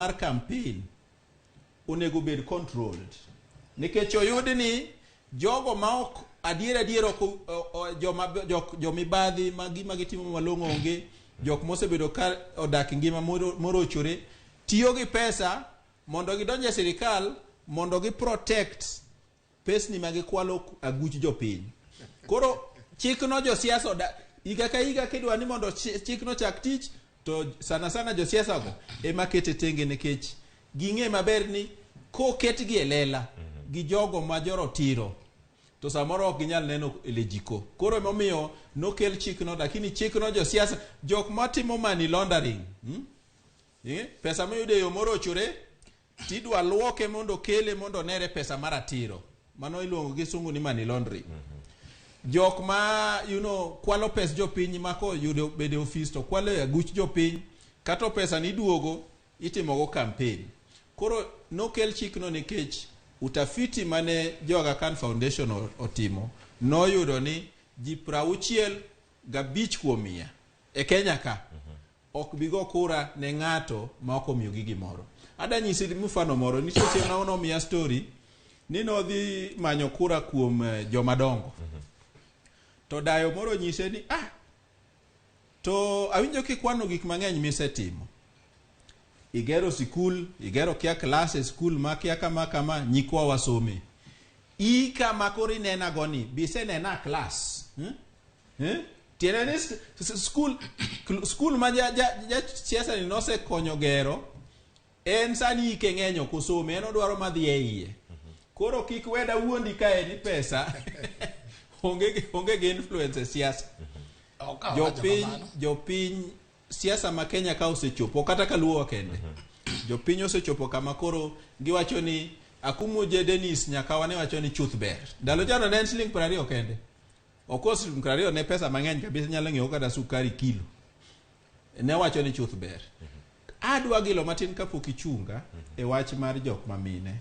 Mar campaign onego bed controlled nikech oyud ni jogo ma ok adier adier ok joma jok jomibadhi ma gima gitimo malong'o onge, jok mosebedo ka odak e ngima morochore tiyo gi pesa mondo gidonj e sirikal mondo gi protect pesni ma gikwalo aguch jopiny. Koro chikno josiasa oda higa ka higa kidwa ni mondo chikno chak tich to sana sana josiasa go ema kete tenge nikech ging'e maber ni koketgi e lela gi jogo ma jorotiro to samoro ok ginyal neno e lejiko. Koro emomiyo nokel chikno, lakini chikno josiasa jok matimo money laundering, Pesa miyudo e yo morochore tidwa luoke mondo kele mondo onere pesa maratiro. Mano iluongo gi sungu ni money laundering. Jok ma kwalo pes jopiny ma koyudo bedo e ofis to kwalo e aguch jopiny kato pesa ni iduogo itimogo campaign. Koro nokel chikno nikech utafiti mane jo Aga Khan Foundation otimo noyudo ni ji 65% e Kenya ka ok bi go kura ne ng'ato ma ok omiyogi gimoro. Ada nyisi mfano moro, nitie chieng' ma nomiya story ni nodhi manyo kura kuom joma dongo. To dayo moro nyise ni to awinjo kikwano gik mang'eny misetimo. Igero sikul, igero kia klas e skul ma kia kama kama, nyikwa wasome. I kama koro inena go ni, bisenena klas. Eh? Tiende ni skul ma ja siasa ni nosekonyo gero, en sani ike ng'eny ok osome, en odwaro madhi e iye. Koro kik weda wuondi kae ni pesa onge gi influence e siasa. Jopiny siasa ma Kenya ka osechopo kata kaluowa kende. Jopiny osechopo kama koro giwacho ni Akumu je Dennis Nyakawa ne wacho ni chuth ber. Ndalo chano ne en siling 20 kende. Of course siling 20 ne pesa mang'eny kabisa, nyalo ng'iewo kata sukari kilo. Ne wacho ni chuth ber. Adwa gilo matin kapok ichunga e wach mar jok ma mine.